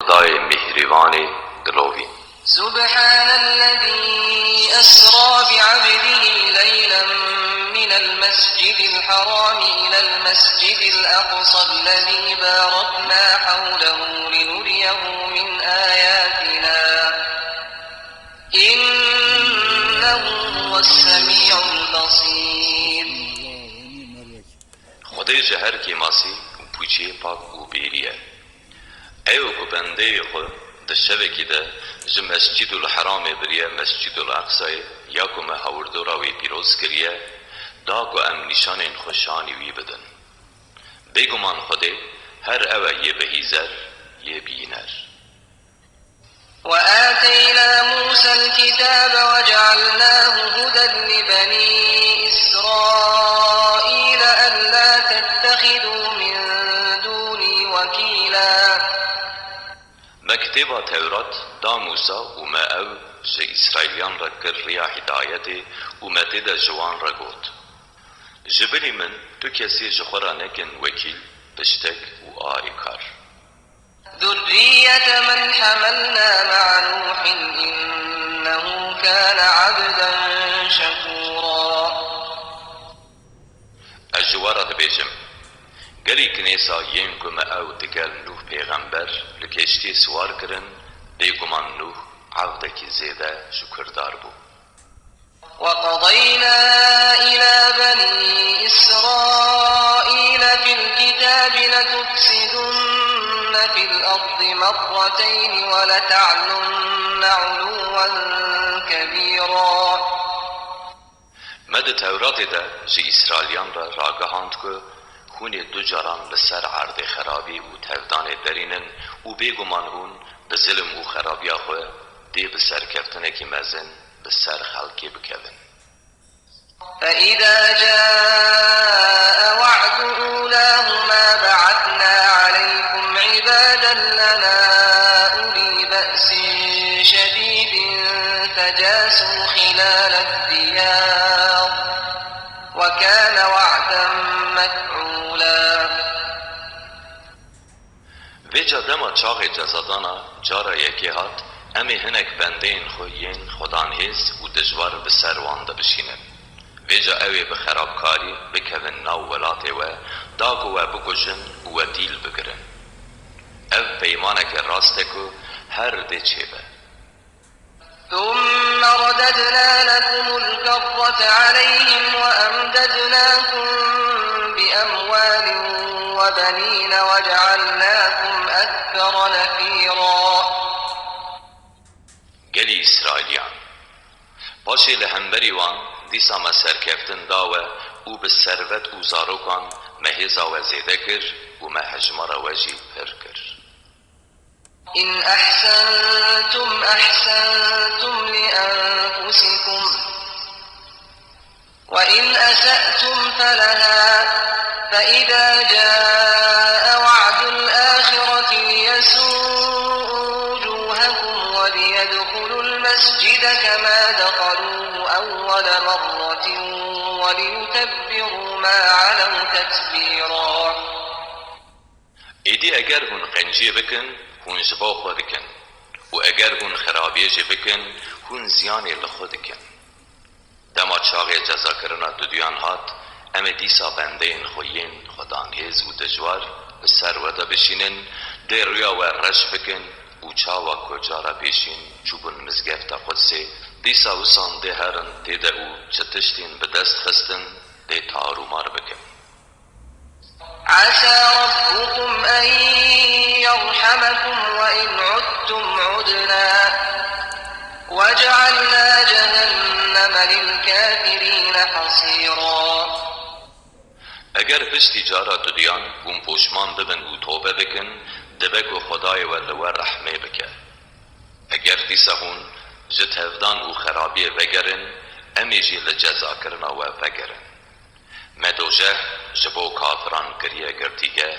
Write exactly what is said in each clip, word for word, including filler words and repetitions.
Xwedayê mîhrîvanê dilovîn. سبحان الذي أسرى بعبده ليلا من المسجد الحرام إلى المسجد الأقصى الذي باركنا حوله لنريه من آياتنا، إنه هو السميع البصير. Xwedê ji her kêmasî û pûçiyê pak û bêrî ye. Ew ku bendeyê xwe di şevekî de ji Mescîdul Heramê biriye Mescîdul Eqsayê, ya ku me hawirdora wî pîroz kiriye, da ku em nîşanên xwe şanî wî bidin. Bêguman Xwedê her ew e yê bihîzer, yê bîner. وآتينا موسى الكتاب وجعلناه هدى لبني إسرائيل ألا تتخذوا من دوني وكيلا. Me kitêba Tewrat da Mûsa û me ew ji Îsraîliyan re kir riya hidayetê û me tê de ji wan re got, Ji bilî min tu kesê ji xwe re nekin wekîl, piştek û arêkar. ذرية من حملنا مع نوح إنه كان عبدا شكورا. Ez ji we re dibêjim, gelî kinêsa yên ku me ew digel Nûh pêxember li keştiyê siwar kirin, bêguman Nûh evdekî zêde şukurdar bû. وقضينا إلى بني إسرائيل في الكتاب لتفسدن في الأرض مرتين ولتعلن علوا كبيرا. Me di Tewratê de ji Îsraîliyan re ragihand ku hûn ê du caran li ser erdê xerabî û tevdanê derînin û bêguman hûn bi zilm û xerabiya xwe dê bi serkeftinekî mezin bi ser xelkê bikevin. فإذا جاء وعد أولاهما بعثنا عليكم عبادا لنا أولي بأس شديد فجاسوا خلال الديار وكان وعدا مفعولا. Vêca dema çaxê cezadana cara yekê hat, em ê hinek bendeyên xwe yên xwedanhêz û dijwar bi ser wan de bişînin. Vêca ew ê bi xerabkarî bikevin nav welatê we, da ku we bikujin û we dîl bigirin. Ev peymaneke rast e ku her dê çêbe. ثم رددنا لكم الكرة عليهم وأمددناكم بأموال وبنين وجعلناكم أكثر نفيرا. Gelî Îsraîliyan. Paşê li hemberî wan dîsa me serkeftin da we û bi servet û zarokan me hêza we zêde kir û me hejmara we jî pir kir. إن أحسنتم أحسنتم لأنفسكم وإن أسأتم فلها، فإذا جاء وعد الآخرة ليسوءوا وجوهكم وليدخلوا المسجد كما دخلوه أول مرة وليتبروا ما علوا تتبيرا. Êdî eger hûn qenciyê bikin, hûn ji bo xwe dikin û eger hûn xerabiyê jî bikin, hûn ziyanê li xwe dikin. Dema çaxê cezakirina duduyan hat, em ê dîsa bendeyên xwe yên xwedanhêz û dijwar bi ser we de bişînin, dê rûya we reş bikin û çawa ku cara pêşîn çûbûn mizgefta Qudsê, dîsa wisan dê herin tê de û çi tiştên bi dest xistin dê tarûmar bikin. عسى ربكم أن يرحمكم وإن عدتم عدنا وجعلنا جهنم للكافرين حصيرا. Eger piştî cara dudiyan hûn poşman bibin û tobe bikin, dibe ku Xwedayê we li we rehmê bike. Eger dîsa hûn ji tevdan û xerabiyê vegerin, em ê jî li cezakirina we vegerin. Me dojeh ji bo kafiran kiriye girtîgeh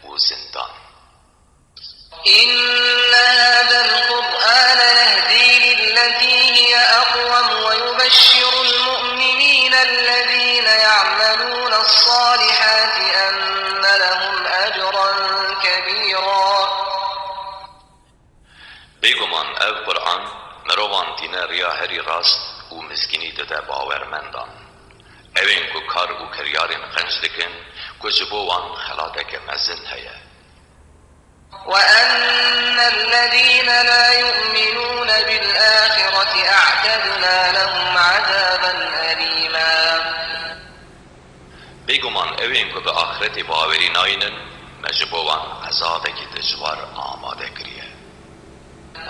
û zindan. إن هذا القرآن يهدي للتي هي أقوم ويبشر المؤمنين الذين يعملون الصالحات أن لهم أجرا كبيرا. Bêguman ev Quran mirovan tîne riya herî rast û mizgînî dide bawermendan. Ew ên ku kar û kiryarên qenc dikin ku ji bo wan xelateke mezin heye. وأن الذين لا يؤمنون بالآخرة أعتدنا لهم عذابا أليما. Bêguman ew ên ku bi axretê bawerî nayînin, me ji bo wan ezabekî dijwar amade kiriye.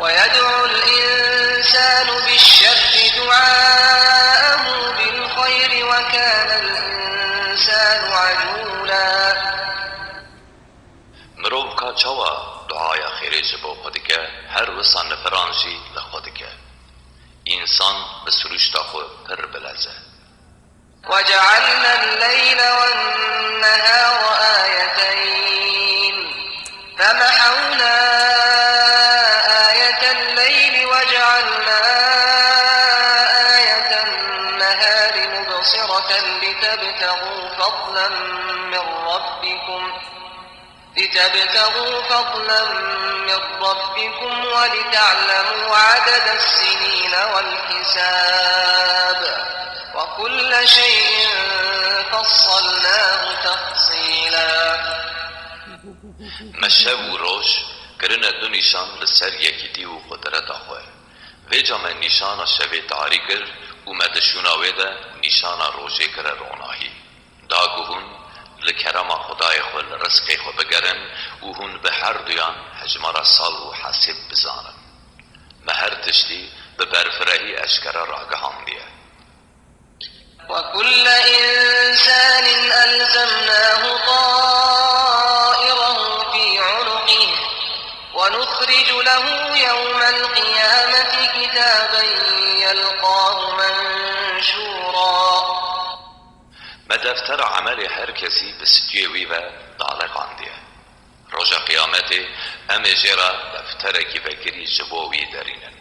ويدعو الإنسان بالشر دعاءه بالخير وكان الإنسان عجولا. Mirov ka çawa duaya xêrê ji bo xwe dike, her wisa nifiran jî li xwe dike. Însan bi sirûşta xwe pir bilez e. وجعلنا الليل والنهار آيتين فمحونا آية الليل وجعلنا آية النهار مبصرة لتبتغوا فضلا من ربكم لتبتغوا فضلا من ربكم ولتعلموا عدد السنين والحساب وكل شيء فصلناه تفصيلا. Me şev û roj kirine du nîşan li ser yekîtî û qudreta xwe. Vêca me nîşana şevê tarî kir û me di şûna wê de nîşana rojê kire ronahî. Da ku hûn li kerema Xwedayê xwe li rizqê xwe bigerin û hûn bi herduyan hejmara sal û hesêb bizanin. Me her tiştî bi berfirehî eşkere ragihandiye. وكل إنسان ألزمناه طائره في عنقه ونخرج له يوم القيامة كتابا يلقاه منشورا. Me deftera emelê her kesî bi stûyê wî ve daleqandiye. Roja Qiyametê em ê jê re defterekî vekirî ji bo wî derînin.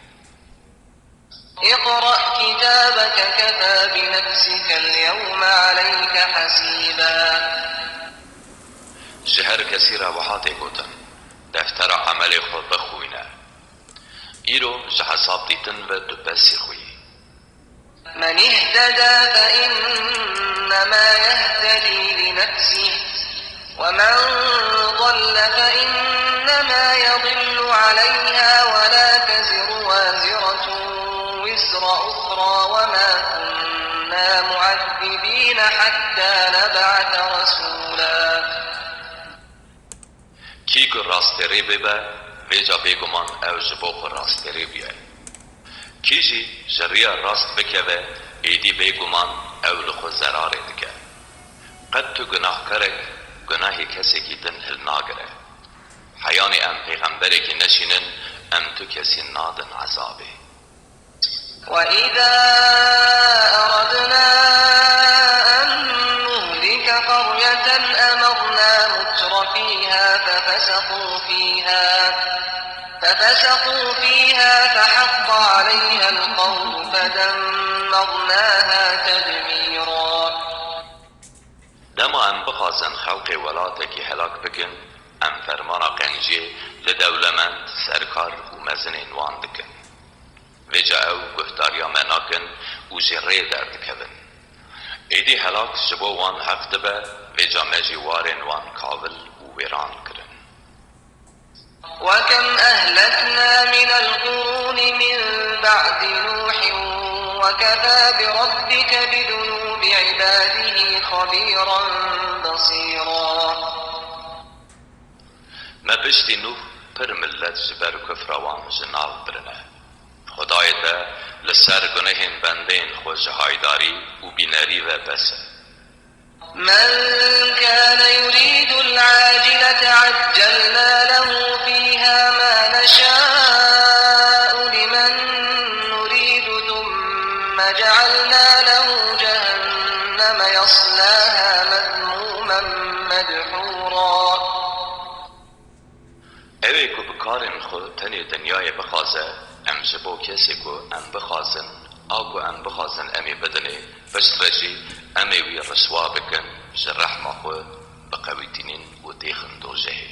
اقرأ كتابك كفى بنفسك اليوم عليك حسيبا. Ji her kesî re wiha tê gotin, deftera emelê xwe bixwîne. Îro ji hesabdîtin ve tu besî xwe yî. من اهتدى فإنما يهتدي لنفسه ومن ضل فإنما يضل عليها ولا تزر وازرة وزر أخرى وما كنا معذبين حتى نبعث رسولا. Kî ku rastêrê bibe, vêca bêguman ew ji bo xwe rastêrê bûye. Kî jî ji riya rast bikeve, êdî bêguman ew li xwe zerarê dike. Qet tu gunahkarek gunahê kesekî din hilnagire. Heyanî em pêxemberekî neşînin, em tu kesî nadin ezabê. وإذا أردنا أن نهلك قرية أمرنا متر فيها ففسقوا فيها، ففسقوا فيها فحق عليها القول فدمرناها تدميرا. Dema em bixwazin xelqê welatekî helak bikin, em fermana qenciyê li dewlemend, serkar û mezinên wan dikin. Vêca ew guhdariya me nakin û ji rê derdikevin. Êdî helak ji bo wan heq dibe, vêca me jî warên wan kavil û wêran kirin. وكم أهلكنا من القرون من بعد نوح وكفى بربك بذنوب عباده خبيرا بصيرا. Me piştî Nûh pir milet ji ber kufra wan ji nav birine. Xwedayê te li ser gunehên bendeyên xwe ji haydarî û bînerî ve bes e. من كان يريد العاجلة عجلنا له فيها ما نشاء لمن نريد ثم جعلنا له جهنم يصلاها مذموما مدحورا. Ew ê ku bi karên xwe tenê dinyayê bixwaze, em ji bo kesê ku em bixwazin, a ku em bixwazin em ê bidinê, piştre jî em ê wî riswa bikin, ji rehma xwe biqewitînin û têxin dojehê.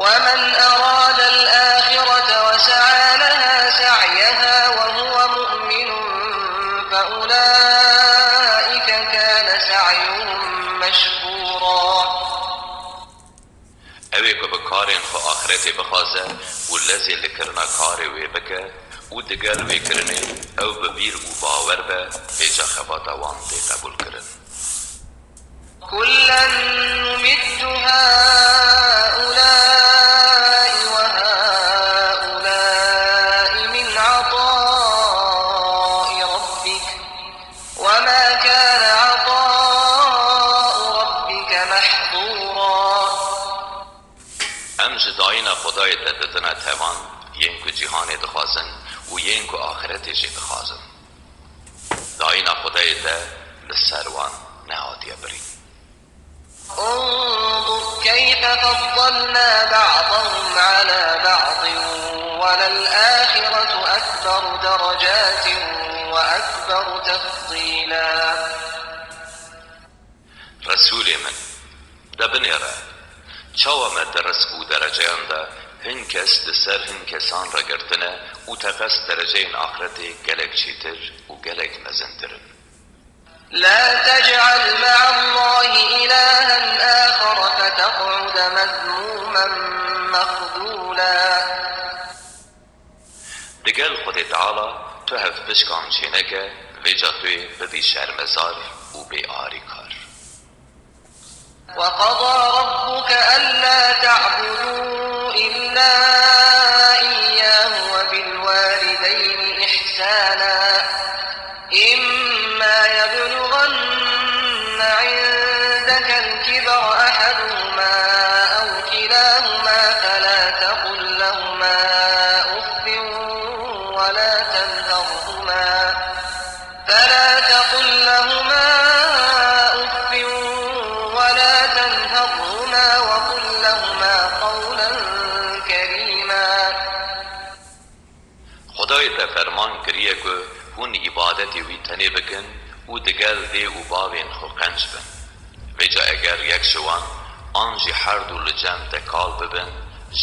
ومن أراد الآخرة وسعى Ew ê ku bi karên xwe axretê bixwaze û lezê li kirina karê wê bike û digel wê kirinê ew bi bîr û bawer be, vêca xebata wan tê qebûlkirin. كلا نمد هؤلاء وهؤلاء من عطاء ربك وما كان عطاء ربك محظورا. Em ji dayîna Xwedayê te didine tevan yên ku cîhanê dixwazin û yên ku axretê jî dixwazin. Dayîna Xwedayê te li ser wan nehatiye birîn. انظر كيف فضلنا بعضهم على بعض وللآخرة أكبر درجات وأكبر تفضيلا. Resûlê min, de binêre, çawa me di rizq û dereceyan de hin kes li ser hin kesan re girtine û teqez dereceyên axretê gelek çêtir û gelek mezintir in. لا تجعل مع الله إلها آخر فتقعد مذموما مخذولا. Digel Xwedê Teala tu hevpişkan çêneke, vêca tu yê bibî şermezar û bêarîkar. وقضى ربك ألا تعبدوا إلا إياه وبالوالدين إحسانا. إما يبلغن عندك الكبر أحدهما أو كلاهما فلا تقل لهما أف ولا تنهرهما، فلا تقل لهما أف ولا تنهرهما وقل لهما قولا كريما. Xwedayê te ferman kiriye ku hûn îbadetê wî tenê bikin û digel dê û bavên xwe qenc bin. Vêca eger yek ji wan an jî herdu li cem te kal bibin,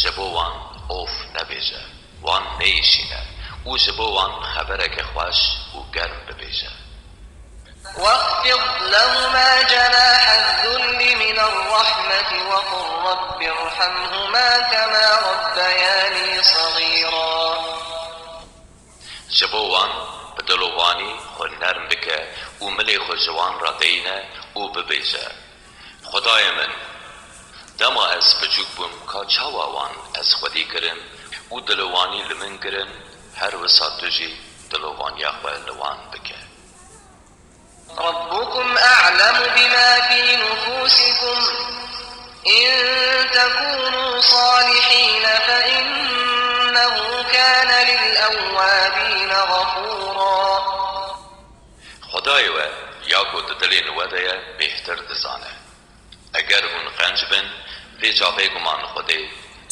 ji bo wan of nebêje, wan neyişîne û ji bo wan xebereke xweş û germ bibêje. واخفض لهما جناح الذل من الرحمة وقل رب ارحمهما كما ربياني صغيرا. Ji bo wan bi dilovanî xwe nerm bike û milê xwe ji wan re deyne û bibêje, Xwedayê min, dema ez piçûk bûm ka çawa wan ez xwedî kirin û dilovanî li min kirin, her wisa tu jî dilovaniya xwe li wan bike. ربكم أعلم بما في نفوسكم، إن تكونوا صالحين فإنه كان للأوابين غفورا. Xwedayê we ya ku di dilên we de ye bêhtir dizane. Eger hûn qenc bin, vêca bêguman Xwedê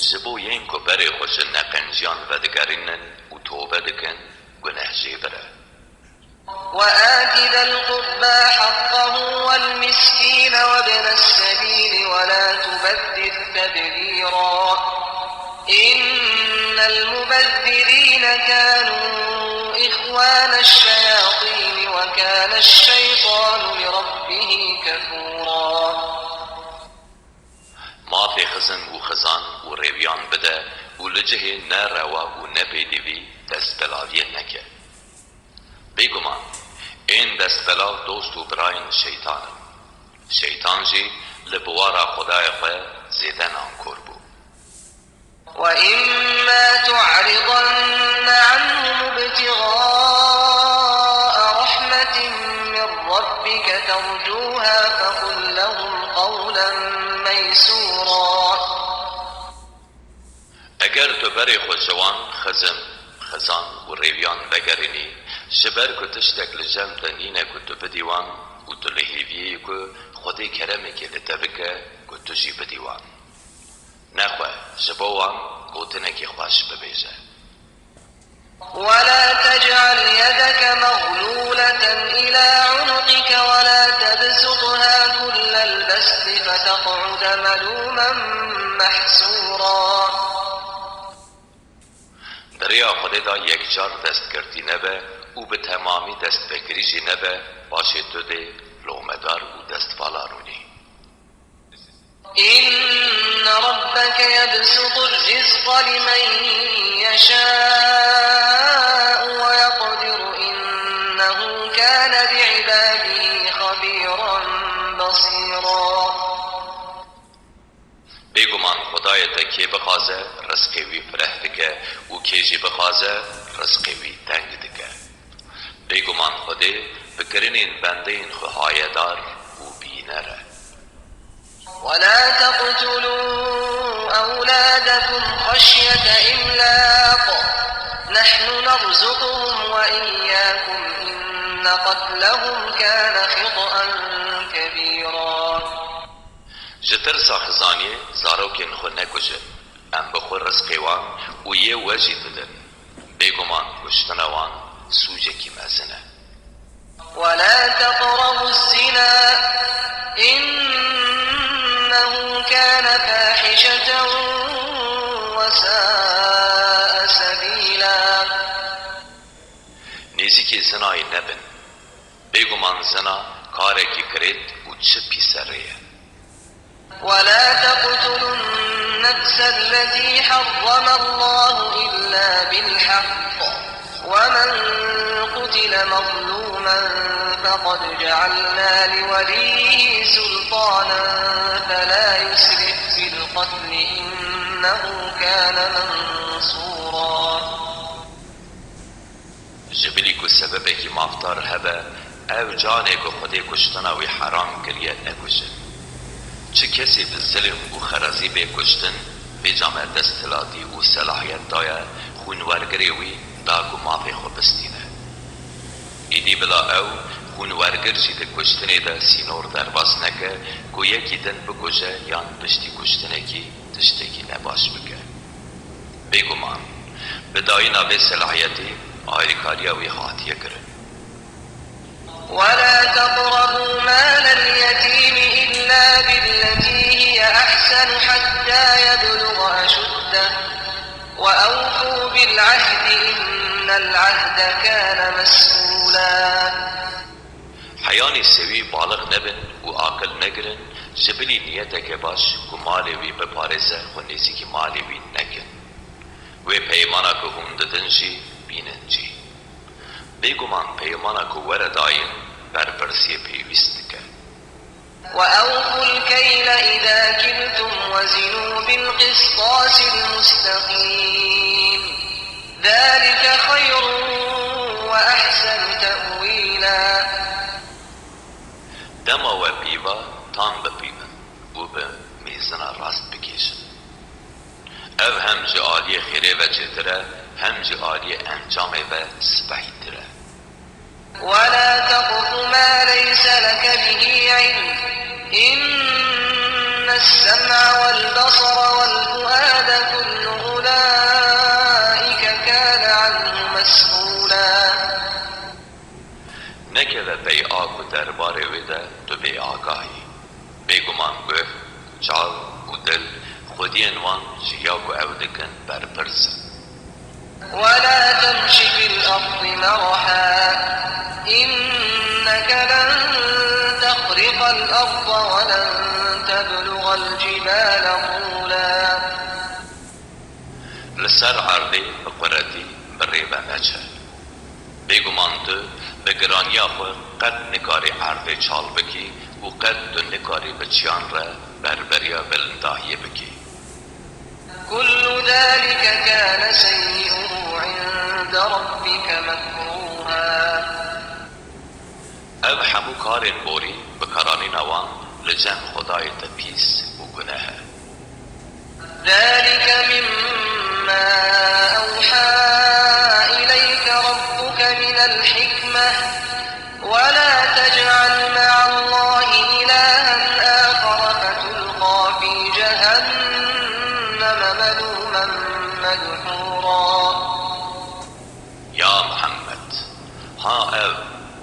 ji bo yên ku berê xwe ji neqenciyan vedigerînin û tobe dikin, guneh jê bire. وآت ذا القربى حقه والمسكين وابن السبيل ولا تبذر تبذيرا. إن المبذرين كانوا إخوان الشياطين وكان الشيطان لربه كفورا. Mafê xizin û xizan û rêwiyan bide û li cihê ne rewa û ne pêdivî destbelaviyê neke. Bêguman, ên destbelav dost û birayên şeytan in. Şeytan jî li biwara Xwedayê xwe zêde nankor bû. وإما تعرضن عنهم ابتغاء رحمة من ربك ترجوها فقل لهم قولا ميسورا. Eger tu berê xwe ji wan xizim, xizan û rêwiyan vegerînî, ji ber ku tiştek li cem te nîne ku tu bidî wan û tu li hêviyê yî ku Xwedê keremekê li te bike ku tu jî bidî wan. Nexwe ji bo wan gotinekî xweş bibêje. ولا تجعل يدك مغلولة إلى عنقك ولا تبسطها كل البسط فتقعد ملوما محسورا. Di rêya Xwedê de yekcar destgirtî nebe û bi temamî destpêkirî jî nebe, paşê tu dê lomedar û destvala rûnî. إن ربك يبسط الرزق لمن يشاء ويقدر إنه كان بعباده خبيرا بصيرا. Bêguman Xwedayê te kê bixwaze, rizqê wî fireh dike û kê jî bixwaze, rizqê wî teng dike. Bêguman Xwedê bi kirinên bendeyên xwe hayedar û bîner e. ولا تقتلوا أولادكم خشية إملاق، نحن نرزقهم وإياكم إن قتلهم كان خطأ كبيرا. Ji tirsa xizaniyê zarokên xwe nekujin, em bi xwe rizqê wan û yê we jî didin. Bêguman kuştina wan sûcekî mezin e. ولا تقربوا الزنا إنه كان فاحشة وساء سبيلا. Nêzîkî zinayê nebin. Bêguman zina karekî kirêt û çi pîserê ye. ولا تقتلوا النفس التي حرم الله إلا بالحق، ومن قتل مظلوما فقد جعلنا لوليه سلطانا فلا يسرف في القتل إنه كان منصورا. Ji bilî ku sebebekî mafdar hebe, ew canê ku Xwedê kuştina wî heram kiriye nekujin. Çi kesê bi zilm û xerazî bê kuştin, vêca me desthilatî û selahiyet daye xwînwergirê wî da ku mafê xwe bistîne. Îdî bila ew xwînwergir jî di kuştinê de sînor derbas neke ku yekî din bikuje yan piştî kuştinekî tiştekî nebaş bike. Bêguman, bi dayîna vê selahiyetê alîkariya wî hatiye kirin. ولا تقربوا مال اليتيم إلا بالتي هي أحسن حتى يبلغ أشده وأوفوا بالعهد إن العهد كان مسؤولا. Heyanî sewî balix nebin û aqil negirin, ji bilî niyeteke baş ku malê wî biparêze xwe nêzîkî malê wî nekin. Wê peymana ku hûn didin jî bînin cî. Bêguman peymana ku were dayîn berpirsiyê pêwîst dike. وأوفوا الكيل إذا كلتم وزنوا بالقسطاس المستقيم ذلك خير وأحسن تأويلا. Dema we pîva tam bipîvin û bi mêzina rast bikêşin. Ev hem ji aliyê xêrê ve çêtir e, hem ji aliyê encamê ve spehîtir e. ولا تقف ما ليس لك به علم إن السمع والبصر والفؤاد كل أولئك كان عنه مسؤولا. Nekeve pey a ku derbarê wê de tu bêagah î. Bêguman guh, çav û dil xwediyên wan ji ya ku ew dikin berpirs in. ولا تمش في الأرض مرحا إنك لن تخرق الأرض ولن تبلغ الجبال طولا. Li ser erdê bi quretî bi rê ve neçe. Bêguman tu bi giraniya xwe qet nikarî erdê çal bikî û qet tu nikarî bi çiyan re berberiya bilindahiyê bikî. كل ذلك كان سيئه عند ربك مكروها. Ev hemû karên borî bi karanîna wan li cem Xwedayê te pîs û guneh e. ذلك مما أوحى إليك ربك من الحكمة ولا تجعل مع الله إلها آخر فتلقى في جهنم ملوما مدحورا. Ya Muhammed, ha ev,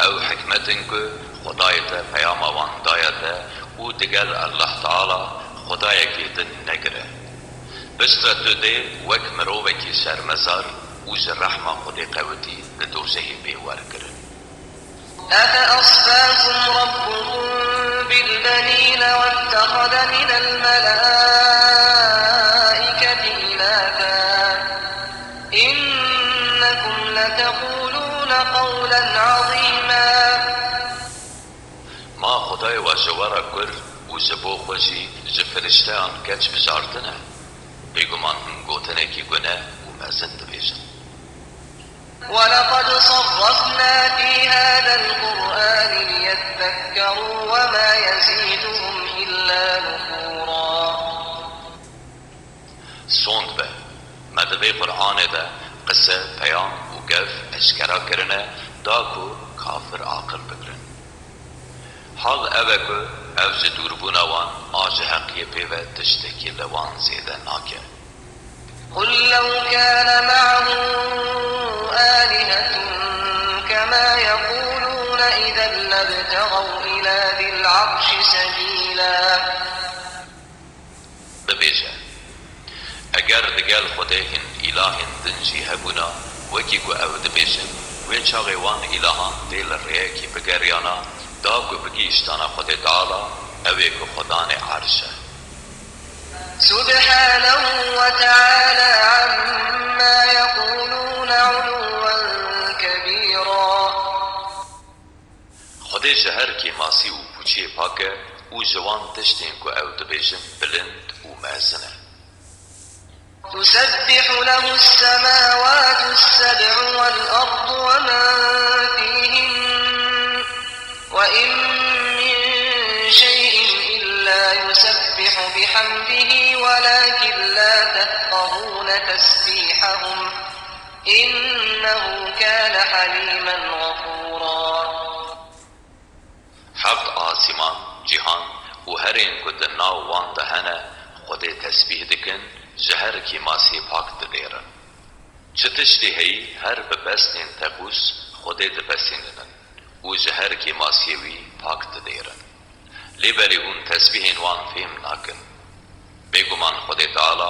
ew hikmet in ku Xwedayê te peyama wan daye te û digel Allah Teala Xwedayekî din negire. Piştre tu dê wek mirovekî şermezar û ji rehma Xwedê qewitî li dozehê bê werkirin. أفأصفاكم ربكم البنين واتخذ من الملائكة إناثا إنكم لتقولون قولا عظيما. Ma Xwedayê we ji we re kur û ji bo xwe jî ji firişteyan keç bijartine? Bêguman hûn gotinekî gune û mezin dibêjin. ولقد صرفنا في هذا القرآن ليذكروا وما يزيدهم إلا نفورا. Sond be, me di vê Qur'anê de qise, peyam û gef eşkera kirine, da ku kafir aqil bigrin. Hal ev e ku ev ji dûrbûna wan a ji heqiyê pê ve tiştekî li wan zêde nake. قل لو كان معه آلهة كما يقولون إذا لابتغوا إلى ذي العرش سبيلا. Bibêje, eger digel Xwedê hin îlahên din jî hebûna, wekî ku ew dibêjin, wê çaxê wan îlahan dê li rêyekî bigeriyana, da ku bigihîştana Xwedê Teala, ew ê ku Xwedanê Erş e. سبحانه وتعالى عما يقولون علوا كبيرا. Xwedê ji her kêmasî û pûçiyê pak e û ji wan tiştên ku ew dibêjin bilind û mezin e. تسبح له السماوات السبع والأرض ومن فيهن وإن من شيء إلا يسبح بحمده ولكن لا تفقهون تسبيحهم إنه كان حليما غفورا. Heft asîman, cîhan û herên ku di nav wan de hene, Xwedê tesbîh dikin, ji her kêmasiyê pak didêrin. Çi tiştê heyî her bi bestên teqûs Xwedê dibesîninin û ji her kêmasiyê wî pak didêrin. Lê belê hûn tesbîhên wan fêm nakin. Bêguman Xwedê Teala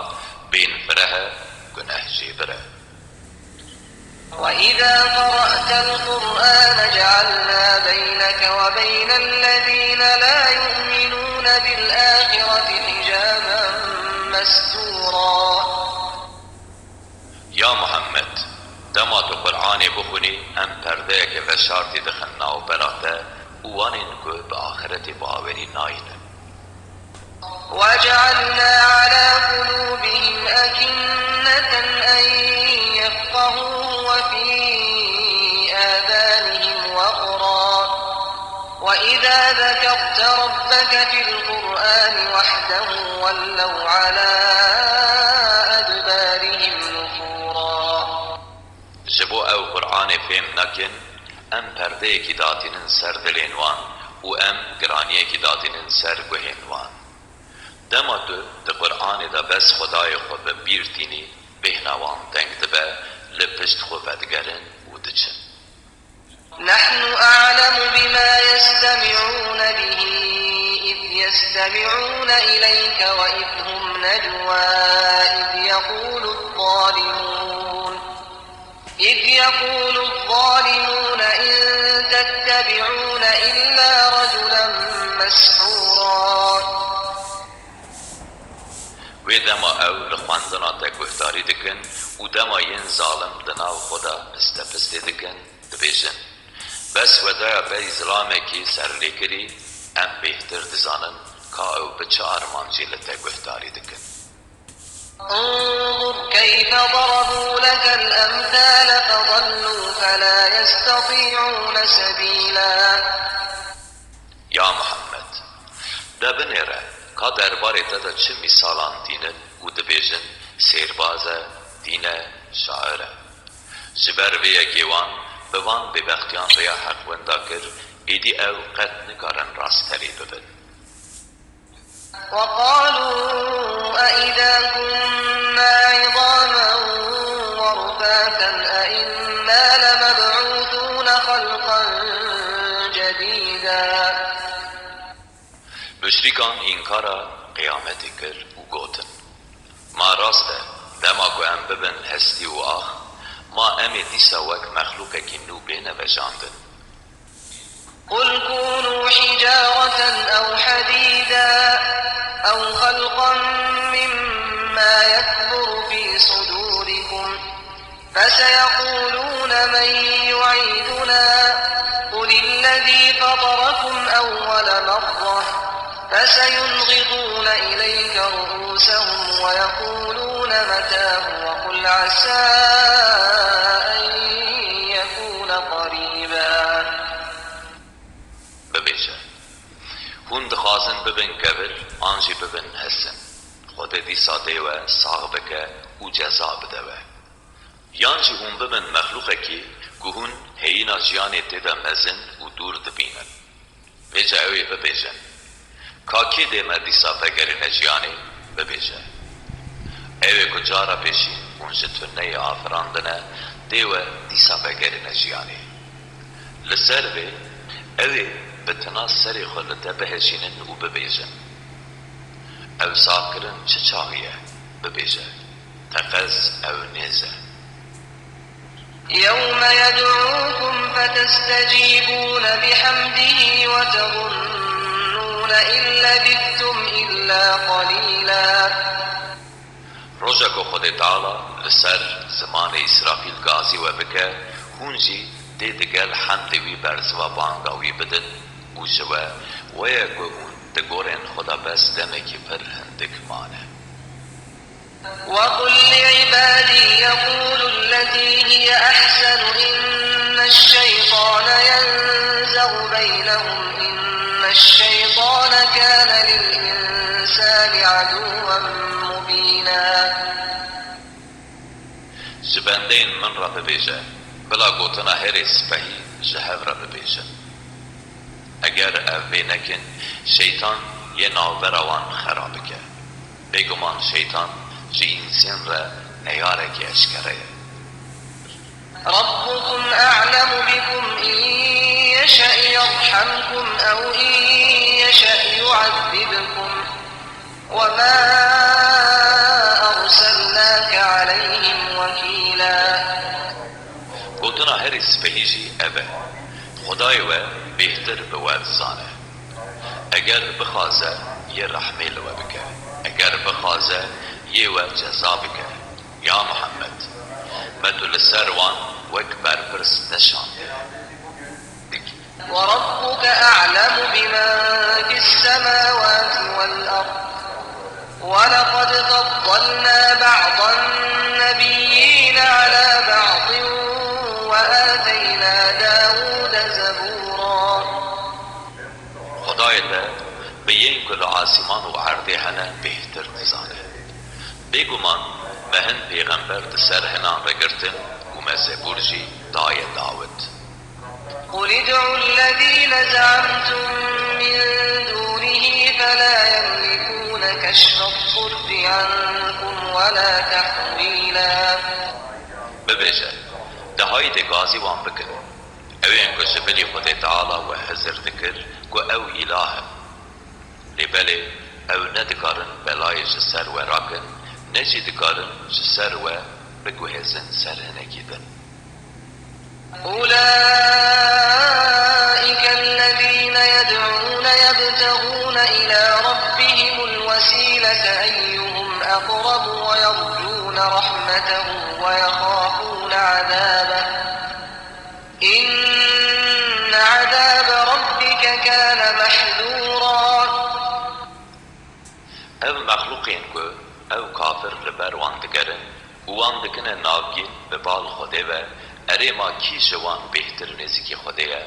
bênfireh e, gunehjêbir e. وإذا قرأت القرآن جعلنا بينك وبين الذين لا يؤمنون بالآخرة حجابا مستورا. Ya Muhammed, dema tu Qur'anê bixwînî, em perdeyeke veşartî dixin navbera te û wanên ku bi axretê bawerî nayînin. وجعلنا على قلوبهم أكنة أن يفقهوه وفي آذانهم وقرا وإذا ذكرت ربك في القرآن وحده ولوا على أدبارهم نفورا. Ji bo ew Qur'anê fêm nekin, em perdeyekî datînin ser dilên wan û em giraniyekî datînin ser guhên wan. Dema tu di Qur'anê de bes Xwedayê xwe bi bîr tînî, bêhna wan teng dibe, li pişt xwe vedigerin û diçin. نحن أعلم بما يستمعون به إذ يستمعون إليك وإذ هم نجوى إذ يقول الظالمون إذ يقول الظالمون إن تتبعون إلا رجلا مسحورا. Wê dema ew li xwendina te guhdarî dikin û dema yên zalim di nav xwe de pistepistê dikin, dibêjin, Bes wedaya berî zilamekî serlêkirî, em bêhtir dizanin ka ew bi çi armancê li te guhdarî dikin. انظر كيف ضربوا لك الأمثال فضلوا فلا يستطيعون سبيلا. Ya Muhammed, de binêre ka derbarê te de çi mîsalan tînin û dibêjin, sêrbaz e, dîn e, şair e. Ji ber vê yekê wan bi van bêbextiyan rêya heq winda kir, êdî ew qet nikarin rasttelê bibin. وقالوا أإذا كنا عظاما ورفاتا أإنا لمبعوثون خلقا جديدا. Muşrîkan înkara qiyametê kir û gotin, Ma rast e, dema ku em bibin hestî û ax, ma em ê dîsa wek mexlûqekî nû bêne vejandin. قل كونوا حجارة أو حديدا أو خلقا مما يكبر في صدوركم فسيقولون من يعيدنا قل الذي فطركم أول مرة فسينغضون إليك رؤوسهم ويقولون متى هو قل عسى أن يكون قريبا. Bibêje, hûn dixwazin bibin kevir an jî bibin hesin? Xwedê dîsa dê we sax bike û ceza bide we. Yan jî hûn bibin mexlûqekî ku hûn heyîna jiyanê tê de mezin û dûr dibînin. Vêca ew ê bibêjin, ka kê dê me dîsa vegerîne jiyanê? Bibêje, ew ê ku cara pêşî hûn ji tuneyê afirandine, dê we dîsa vegerîne jiyanê. Li ser vê, ew ê bi tina serê xwe li te bihejînin û bibêjin, ew saxkirin çi çaxî ye? Bibêje, teqez ew nêz e. يوم يدعوكم فتستجيبون بحمده وتظنون إن لبثتم إلا قليلا. Roja ku Xwedê Teala li ser zimanê Îsrafîl gazî we bike, hûn jî dê digel hemdê wî bersiva banga wî bidin û ji we, we ye ku hûn digorên Xweda bes demekî pir hindik mane. وقل لعبادي يقولوا التي هي أحسن إن الشيطان ينزغ بينهم إن الشيطان كان للإنسان عدوا مبينا. Ji bendeyên min re bibêje, bila gotina herê spehî ji hev re bibêjin. Eger ev vê nekin, şeytan yê navbera wan xera bike. Bêguman şeytan ji însen re neyarekî eşkere ye. ربكم أعلم بكم إن يشأ يرحمكم أو إن يشأ يعذبكم وما أرسلناك عليهم وكيلا. Gotina herî spehî jî ev e, Xwedayê we bêhtir bi we dizane. Eger bixwaze, yê rehmê li we bike. Eger bixwaze, yê we ceza bike. Ya Muhammed, me tu li ser wan wek berpirs neşandiye. وربك أعلم بمن في السماوات والأرض ولقد فضلنا بعض النبيين على بعض وآتينا داود زبورا. Xwedayê te bi yên ku li asîman û erdê hene bêhtir dizane. Bêguman me hin pêxember di ser hinan re girtin û me Zebûr jî daye Dawid. قل ادعوا الذين زعمتم من دونه فلا يملكون كشف الضر عنكم ولا تحويلا. Bibêje, de haydê gazî wan bikin, ew ên ku ji bilî Xwedê Teala we hizir dikir ku ew îlah in. Lê belê ew ne dikarin belayê ji ser we rakin, ne jî dikarin ji ser we biguhêzin ser hinekî din. أولئك الذين يدعون يبتغون إلى ربهم الوسيلة أيهم أقرب ويرجون رحمته ويخافون عذابه إن عذاب ربك كان محذورا. Ev mexlûqên ku ew kafir li ber wan digerin û wan dikine navgîn bi bal Xwedê ve, erê ma kî ji wan bêhtir nêzîkî Xwedê ye?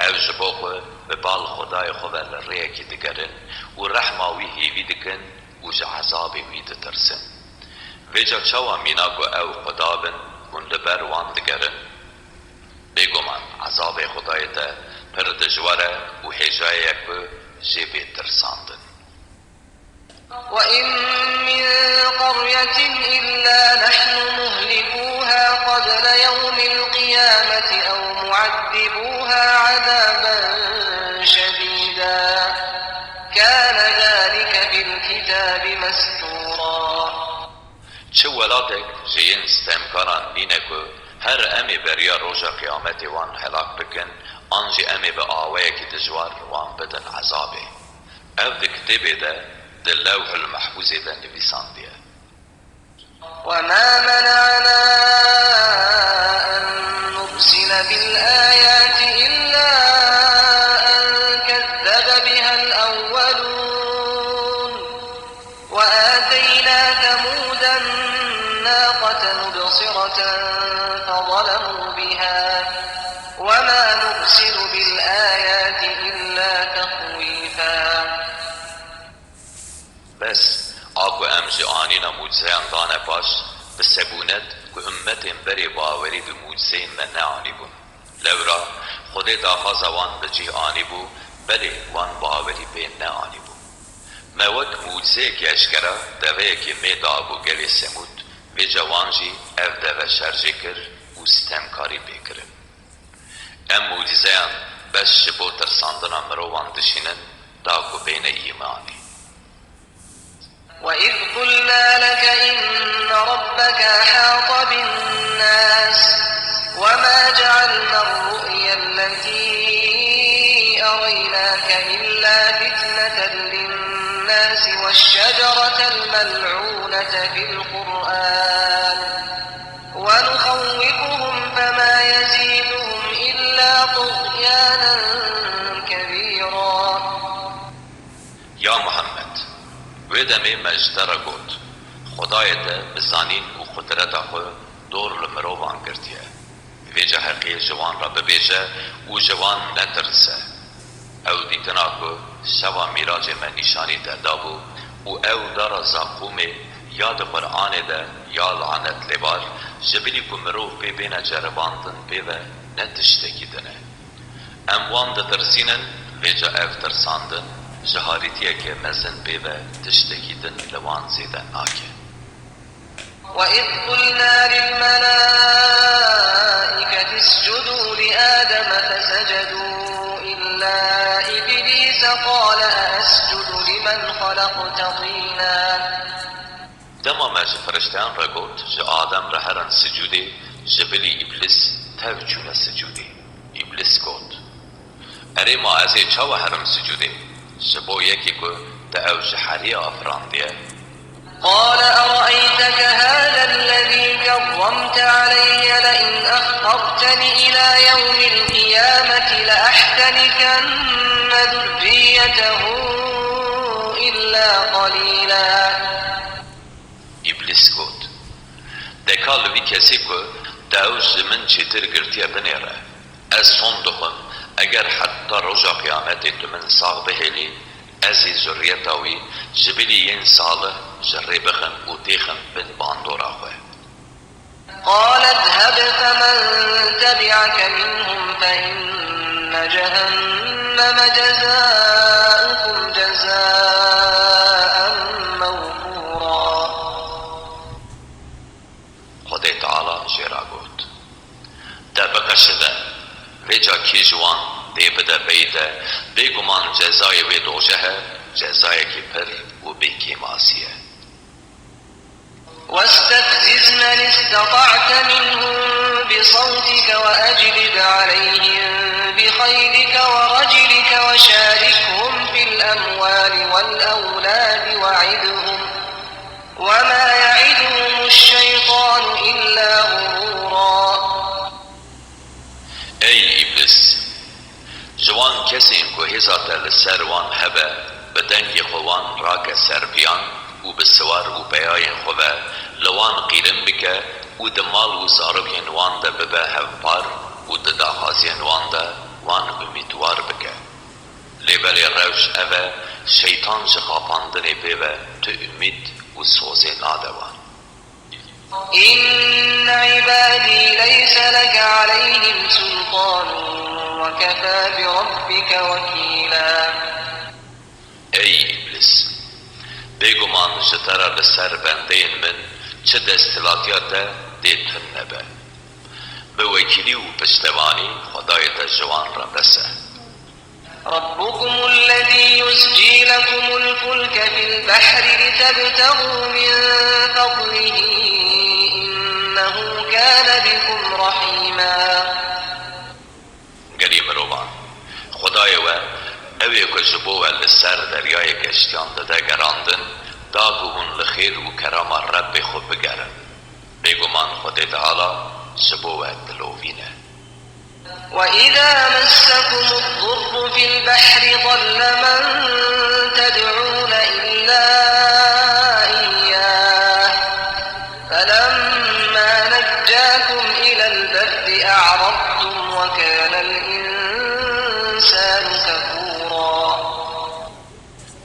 Ew ji bo xwe bi bal Xwedayê xwe ve li rêyekî digerin û rehma wî hêvî dikin û ji ezabê wî ditirsin. Vêca çawa mîna ku ew Xweda bin hûn li ber wan digerin? Bêguman ezabê Xwedayê te pir dijwar e û hêjayê ye ku jê bê tirsandin. وإن من قرية إلا نحن مهلكوها قبل يوم القيامة أو معذبوها عذابا شديدا كان ذلك في الكتاب مسطورا. Çi welatek ji yên stemkaran nîne ku her em ê beriya roja qiyametê wan helak bikin An jî em ê bi awayekî dijwar wan bidin ezabê. Ev di kitêbê de, di Lewhul Mehfûzê de nivîsandiye. وما منعنا أن نرسل بالآيات إلا أن كذب بها الأولون. وآتينا ثمود الناقة مبصرة فظلموا بها وما نرسل بالآيات إلا تخويفا. Bes, a ku em ji anîna mûcizeyan dane paş, bi sebûnet ku ummetên berê bawerî bi mûcizeyên me neanîbûn. Lewra Xwedê daxwaza wan bi cih anîbû, belê wan bawerî pê neanîbû. Me wek mûcizeyekî eşkera deveyekê mê dabû gelê Semûd, vêca wan jî ev deve şer jê kir û sitemkarî pê kirin. Em mûcîzeyan bes ji bo tirsandina mirovan dişînin, da ku bêne îmanê. وإذ قلنا لك إن ربك أحاط بالناس وما جعلنا الرؤيا التي أريناك إلا فتنة للناس والشجرة الملعونة في القرآن ونخوفهم فما يزيدهم إلا طغيانا كبيرا. Ya Muhammed, wê demê me ji te re got, Xwedayê te bi zanîn û qudreta xwe dor li mirovan girtiye. Vêca heqiyê ji wan re bibêje û ji wan netirse. Ew dîtina ku şeva mîracê me nîşanî te dabû û ew dara Zaqûmê ya di Quranê de ya lanet lêbar, ji bilî ku mirov pê bêne ceribandin pê ve ne tiştekî din e. Em wan ditirsînin, vêca ev tirsandin ji harîtiyeke mezin pê ve tiştekî din li wan zêde nake. وإذ قلنا للملائكة اسجدوا لآدم فسجدوا إلا إبليس قال أأسجد لمن خلقت طينا. Dema me ji firişteyan re got, ji Adem re herin sicûdê, ji bilî Îblîs tev çûne sicûdê. Îblîs got, Erê ma ez ê çawa herim sicûdê? Ji bo yekî ku te ew ji heriyê afirandiye. قال أرأيتك هذا الذي كرمت علي لئن أخرتني إلى يوم القيامة لأحتنكن ذريته إلا قليلا. Îblîs got, De ka li vî kesî ku te ew ji min çêtir girtiye binêre. Ez son dixwim, eger heta roja qiyametê tu min sax bihêlî, ez ê zurriyeta wî ji bilî yên salih ji rê bixin û têxin bin bandora xwe. قال اذهب فمن تبعك منهم فإن جهنم جزاؤكم جزاء موفورا. Xwedê Teala jê re got, De biqeşide, vêca kî ji wan dê bide beyî te, bêguman cezayê wê dojehe, cezayekî pir û bêkêmasî ye. واستفزز من استطعت منهم بصوتك وأجلب عليهم بخيلك ورجلك وشاركهم في الأموال والأولاد وعدهم وما يعدهم الشيطان إلا غرورا. Ey Îblîs! Ji wan kesên ku hêza te li ser wan hebe, bi dengê xwe wan rake ser piyan û bi siwar û peyayên xwe ve li wan qîrin bike û di mal û zarokên wan de bibe hevpar û di daxwaziyên wan de wan umîdwar bike. Lê belê rewş ev e, şeytan ji xapandinê pê ve tu umîd û sozê nade wan. إن عبادي ليس لك عليهم سلطان وكفى بربك وكيلا. Ey Îblîs! Bêguman ji te re li ser bendeyên min çi desthilatiya te dê tune be. Bi wekîlî û piştevanî Xwedayê te ji wan re bes e. ربكم الذي يزجي لكم الفلك في البحر لتبتغوا من فضله إنه كان بكم رحيما. Gelî mirovan Xwedayê we, ew ê ku ji bo we li ser deryayê geştiyan dide gerandin, da ku hûn li xêr û kerama Rebbê xwe bigerin. Bêguman Xwedê Teala ji bo we dilovîne. وإذا مسكم الضر في البحر ضل من تدعون إلا إياه فلما نجاكم إلى البر أعرضتم وكان الإنسان كفورا.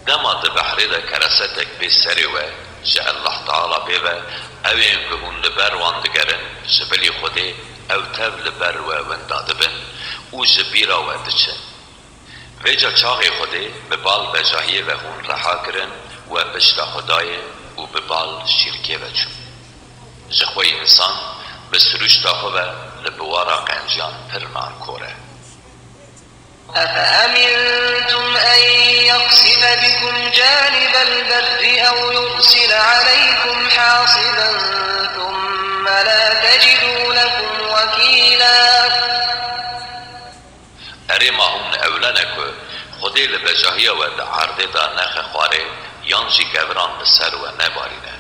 Dema di behrê de keresetek bê serê we, ji Allah Teala bê ve, ew ên ku hûn li ber wan digerin, ji bilî Xwedê ew tev li ber we winda dibin û ji bîra we diçin. Vêca çaxê Xwedê bi bal bejahiyê ve hûn reha kirin, we pişta xwe dayê û bi bal şîrkê ve çûn. Ji xwe însan bi sirûşta xwe ve li biwara qenciyan pir nankor e. أفأمنتم أن يخسف بكم جانب البر أو يرسل عليكم حاصبا ثم لا تجدوا لكم وكيلا. Erê ma hûn ewle ne ku Xwedê li bejahiya we di erdê de nexe xwarê, yan jî keviran li ser we nebarîne?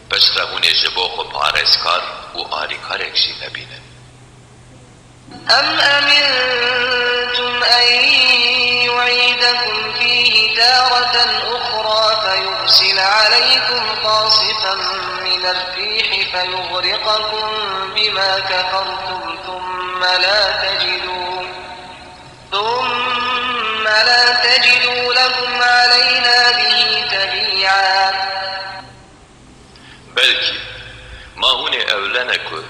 Piştre hûn ê ji bo xwe parêzkar û alîkarek jî nebînin. أم أمنتم أن يعيدكم فيه تارة أخرى فيرسل عليكم قاصفا من الريح فيغرقكم بما كفرتم ثم لا تجدوا ثم لا تجدوا لكم علينا به تبيعا. Belkî, ma hûn ê ewle ne ku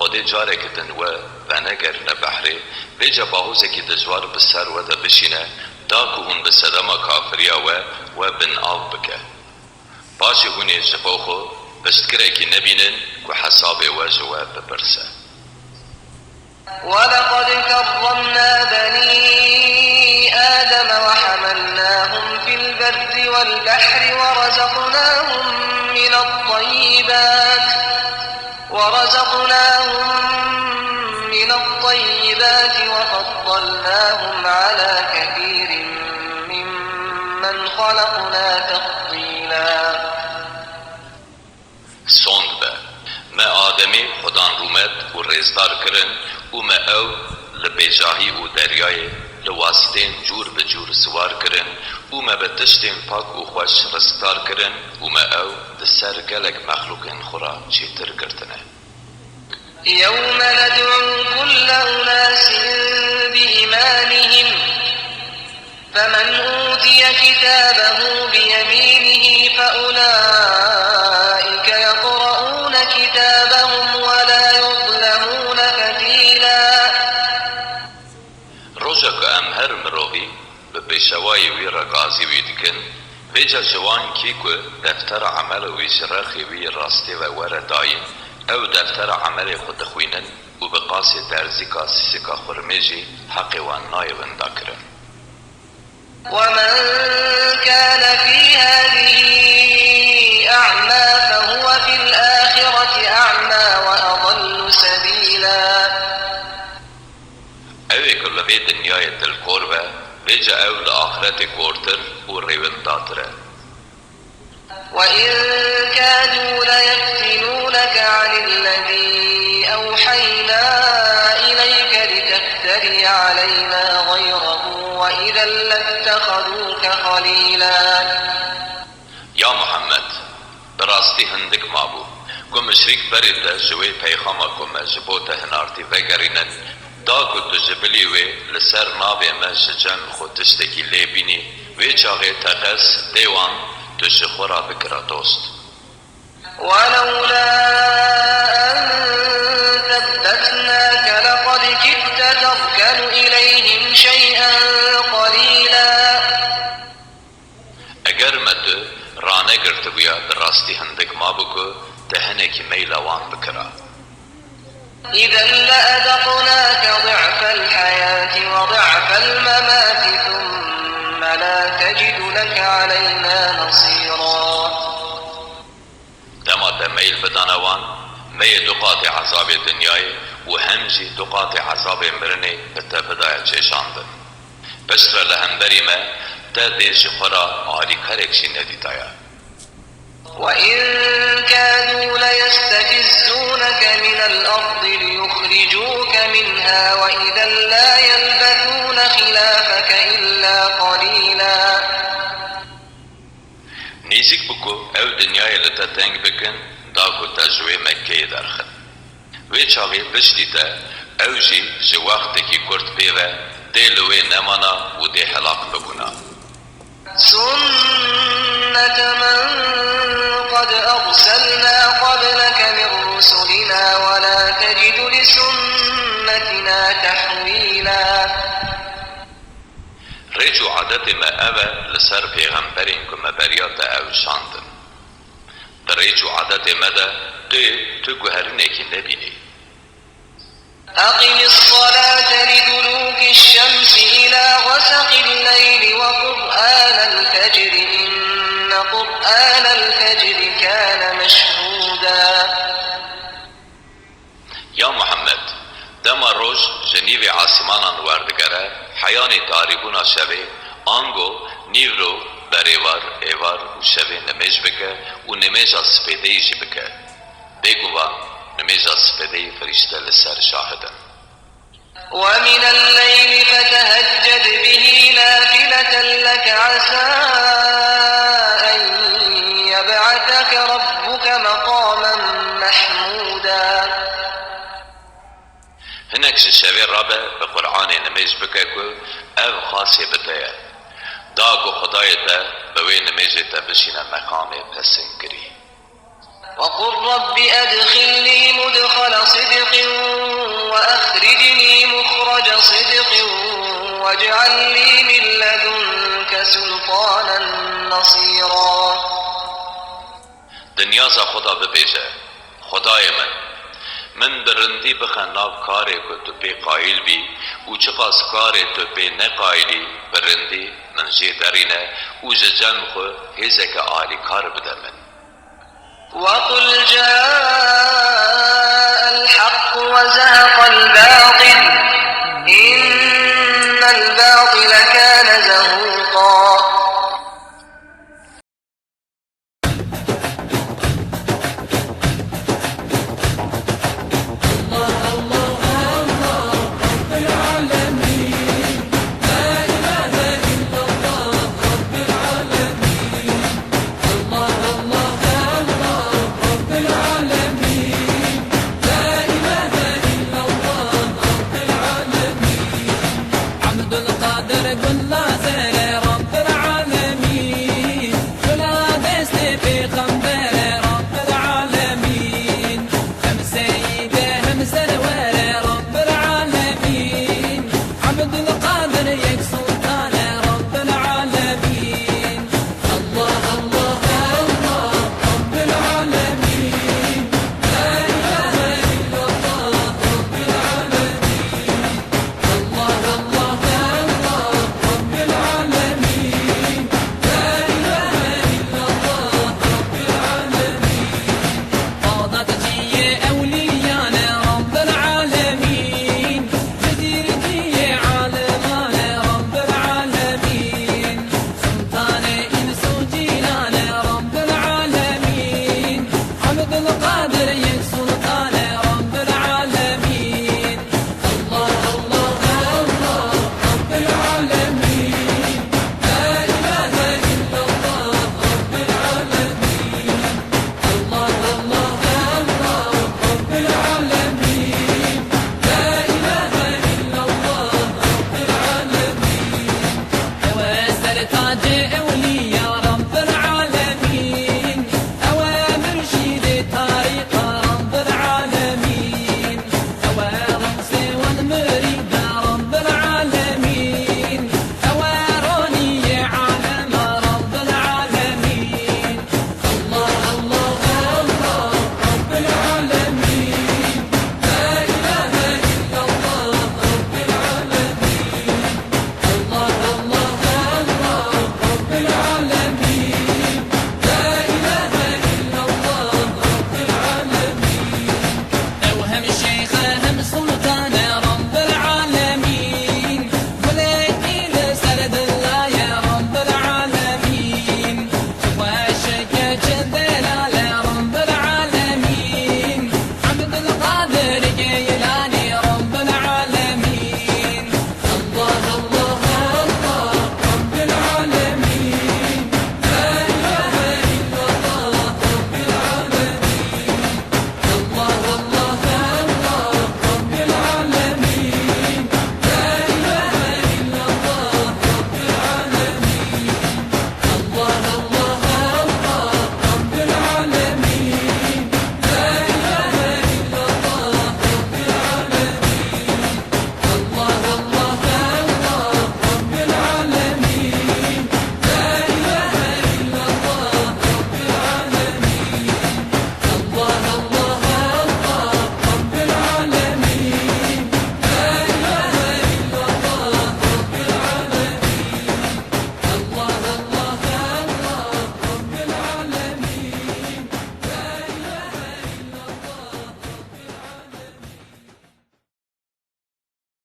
Xwedê careke din we venegerîne behrê, vêca bahozekî dijwar bi ser we de bişîne, da ku hûn bi sedema kafiriya we, we bin av bike. Paşê hûn ê ji bo xwe piştgirekî nebînin ku hesabê we ji we bipirse. ولقد كرمنا بني آدم وحملناهم في البر والبحر ورزقناهم من الطيبات ورزقناهم من الطيبات وفضلناهم على كثير ممن خلقنا تفضيلا. Sond be, me Ademê xwedan rûmet û rêzdar kirin û me ew li bêjahî û deryayê li wastên cûr bi cûr siwar kirin û me bi tiştên pak û xweş rizqdar kirin û me ew di ser gelek mexlûqên xwe re çêtir girtine. يوم ندعو كل أناس بإمامهم فمن أوتي كتابه بيمينه فأولئك يقرؤون كتابهم ولا يظلمون فتيلا. Roja ku em her mirovî bi pêşewayê wî re gazî wî dikin, vêca ji wan kî ku deftera emelê wî ji rexê wî rastê ve were dayîn, ew deftera emelê xwe dixwînin û bi qasê derzîka sisika xurmê jî heqê wan nayê winda kirin. ومن كان في هذه أعمى فهو في الآخرة أعمى وأضل سبيلا. Ew ê ku li vê dinyayê dilkor be, vêca ew li axretê kortir û rêwindatir e. وإن كادوا ليفتنونك عن الذي أوحينا إليك لتفتري علينا غيره وإذا لاتخذوك خليلا. Ya Muhammed, bi rastî hindik mabû ku muşrîk berê te ji wê peyxama ku me ji bo te hinartî vegerînin, da ku tu ji bilî wê li ser navê me ji cem xwe tiştekî lê bînî, wê çaxê teqez dê wan tu ji xwe re bikira dost. ولولا أن ثبتناك لقد كدت تركن إليهم شيئا قليلا. Eger me tu ranegirtibuya, bi rastî hindik mabû ku te hinekî meyla wan bikira. إذا لأذقناك ضعف الحياة وضعف الممات ثم لا تجد لك علينا نصيرا. Dema te meyl bidane wan, me yê du qatê ezabê dinyayê û hem jî du qatê ezabê mirinê bi te bidaya çêşandin. Piştre li hemberî me te dê ji xwe re alîkarek jî nedîtaya. وإن كادوا ليستفزونك من الأرض ليخرجوك منها وإذا لا يلبثون خلافك إلا قليلا. Nêzîk bû ku ew dinyayê li te teng bikin, da ku te ji wê Mekkeyê derxin. Wê çaxê piştî te, ew jî ji wextekî kurt pê ve dê li wê nemana û dê helaq bibûna. سنة من قد أرسلنا قبلك من رسلنا ولا تجد لسنتنا تحويلا. Rêç û adetê me ev e li ser pêxemberên ku me beriya te ew şandin. Di rêç û adetê me de tu, tu guherinekî nebînî. أقم الصلاة لدلوك الشمس إلى غسق الليل وقرآن الفجر إن قرآن الفجر كان مشهودا. Ya Muhammed, dema roj ji nîvê asîmanan werdigere, heyanî tarîbûna şevê, ango nîvro berêvar, êvar û şevê nimêj bike û nimêja sipêdeyî jî bike. Bêguvan, nimêja sipêdeyî firîşte li ser şahid in. ومن الليل فتهجد به نافلة لك عسى أن يبعثك ربك مقاما محمودا. Hinek ji şevê rabe bi Qur'anê nimêj bike ku ev xasê bi te ye. Da ku Xwedayê te bi wê nimêjê te bişîne meqamê pesengirî. وقل رب أدخلني مدخل صدق وأخرجني مخرج صدق واجعل لي من لدنك سلطانا نصيرا. Di niyaza xwe de bibêje, Xwedayê min, min bi rindî bixe nav karê ku tu pê qayîl bî û çiqas karê tu pê ne qayîlî, bi rindî min jê derîne û ji cem xwe hêzeke alîkar bide min. وقل جاء الحق وزهق الباطل